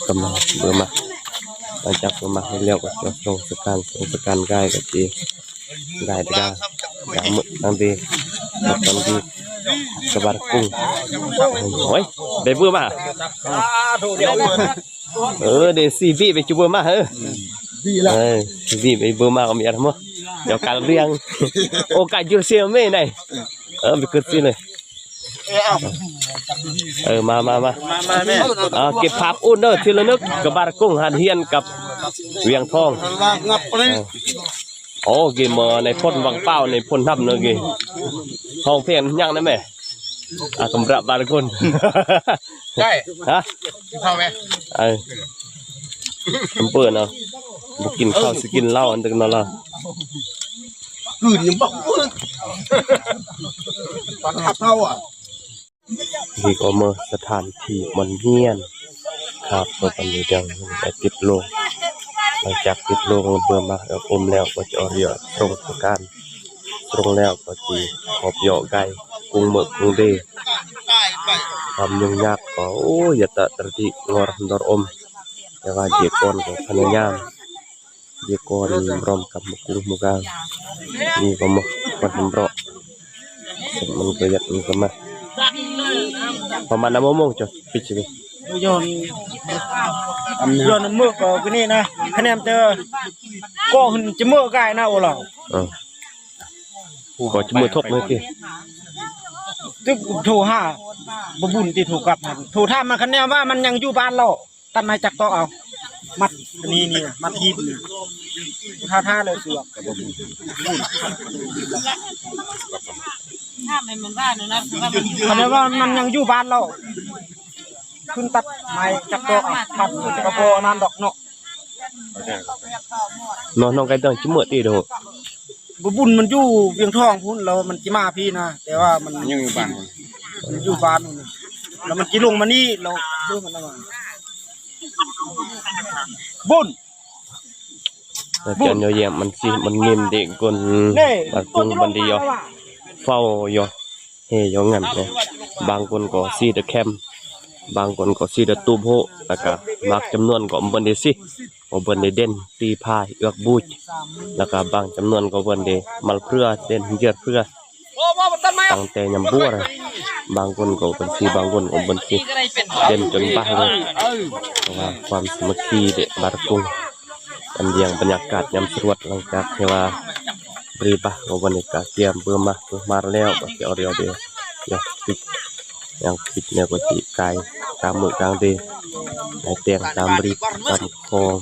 ກຳລັງເບີມາ ຫຼັງຈາກເບີມາແລ້ວກໍຈະສົ່ງສະການ ສົ່ງສະການກາຍກໍຊິກາຍດາ ກາຍມື້ນຳເດ ກັບຕອນດີ ສະບາຍກຸງ ໂອ້ຍ ໄດ້ເບີມາ ເອີ ເດ ຊີບີໄປຈຸເບີມາເອີ ບີລະ ເອີ ຊີບີໄປເບີມາກໍມີອະທຳມະ ດຽວການລຽງ ໂອກາດຢູເຊເມໄດ ເອີ ໄປກຶດຊິເລີຍ ເອີ ມາ ມາ ມາ ມາ ມາແມ່ ເກັບພາບອຸ່ນເດີ ທີ່ລະນຶກ ກະບາດກຸງ ຫັນຮຽນກັບວຽງທອງ ເອີ ໂອ້ ກີເມີໃນພົນວັງເປົ້າ ໃນພົນທຳເດີກີ ຮ້ອງເພງຍັງໄດ້ແມ່ ອາ ກຳລະບາດກຸງ ໄດ້ ຮະ ກິນເຂົ້າແມ່ ເອີ ເປີດເນາະ ບໍ່ກິນເຂົ້າຊິກິນເຫຼົ້າອັນເດັກນ້ອຍລະ ກືນຍັງບໍ່ ຕອນຫາເທົ່າອະ ນີ້ກໍເໝີສະຖານທີ່ບ່ອນຮຽນ ຄາບ ກໍຕອນນີ້ຍັງໄດ້ຕິດໂລງ ຫຼັງຈາກຕິດໂລງເບີມາອອບອົມແລ້ວ ກໍຈະເອົາເຮືອສົ່ງສະການ ສົ່ງແລ້ວກໍຊິຂອບເຍາະໄກ່ກຸງເໝີກຸງເດ ຄວາມຫຍຸ້ງຍາກກໍ ໂອ້ ຢາຕະຕະລິງໍຣະດອນອົມ ແຕ່ວ່າເຈກອນກໍພະຍາຍາມ ວຽກກ່ອນພ້ອມກັບໝູ່ກຸ່ມໝູ່ກາງ ນີ້ກໍມາຄວັນເຫັນເບາະ ມັນກໍຍັດມັນກໍມາ ປະມານນຳໂມງເຈົ້າປິດຊິ ຍ້ອນ ຍ້ອນມື້ກໍຄືນີ້ນະ ຄະແນນເຕີ ກໍຫຶນຈະມື້ກາຍນະໂອລາວ ເອີ ກໍຈະມື້ທົບມື້ຕິ ຕຶກໂທຫາບໍ່ບຸນຕິ ໂທກັບ ໂທຖາມມັນ ຄະແນນວ່າມັນຍັງຢູ່ບ້ານລາວ ຕັດໄມ້ຈັກຕອກເອົາ ມັດອັນນີ້ນີ້ ມັດຮີບນີ້ ທ່າທ່າເລີຍຊິວ່າ ຖ້າແມ່ນມັນວ່ານັ້ນນະ ຄັນວ່າມັນຍັງຢູ່ບ້ານລາວ ຂຶ້ນຕັດໄມ້ຈັກຕອກເອົາ ມັດກໍບໍ່ນັ້ນດອກເນາະ ເນາະ ນ້ອງໄກ່ເຕີງຊິເມືອຕິໂດ ບໍ່ບຸນມັນຢູ່ວຽງທອງພຸ້ນ ແລ້ວມັນຊິມາພີ້ນະ ແຕ່ວ່າມັນຍັງຢູ່ບ້ານ ມັນຢູ່ບ້ານພຸ້ນ ແລ້ວມັນຊິລົງມານີ້ ແລ້ວເບິ່ງມັນວ່າ ບຸນ ອາຈານຍອດຢ້ຽມ ມັນຊິ ມັນຍິ້ມເດັກຄົນ ບາງຄົນບັນດີຢໍ ເຝົ້າຢໍ ເຮຢໍ ງຳເນາະ ບາງຄົນກໍຊີດະແຄມ ບາງຄົນກໍຊີດະຕູບໂຮ ແລ້ວກະບາງຈຳນວນກໍບໍ່ໄດ້ຊີ ບໍ່ເບິ່ນໄດ້ເດັ່ນ ຕີພາຍ ເອືອກບູດ ແລ້ວກະບາງຈຳນວນກໍເບິ່ນໄດ້ມັນເພື່ອ ເດັ່ນເຍືອດເພື່ອ ຕັ້ງແຕ່ຍາມບົວ ບາງຄົນກໍເບິ່ນຊິ ບາງຄົນກໍເບິ່ນຊິ ເດັ່ນຈົນປາເລີຍ ເພາະວ່າຄວາມສາມັກຄີເດ ບາດກຸງ ອັນດຽງບັນຍາກາດຍາມສະຫຼວດ ຫຼັງຈາກທີ່ວ່າ ບຣິບາ ກໍວັນນີ້ກະກຽມເບິ່ມມາ ມາແລ້ວ ກໍຊິເອົາດຽວເດ ຍັງປິດ ຍັງປິດແນວກໍຊິກາຍກາງມື້ກາງເດ ໃນແຕ່ງຕາມບຣິບາ ຕາມຂອງ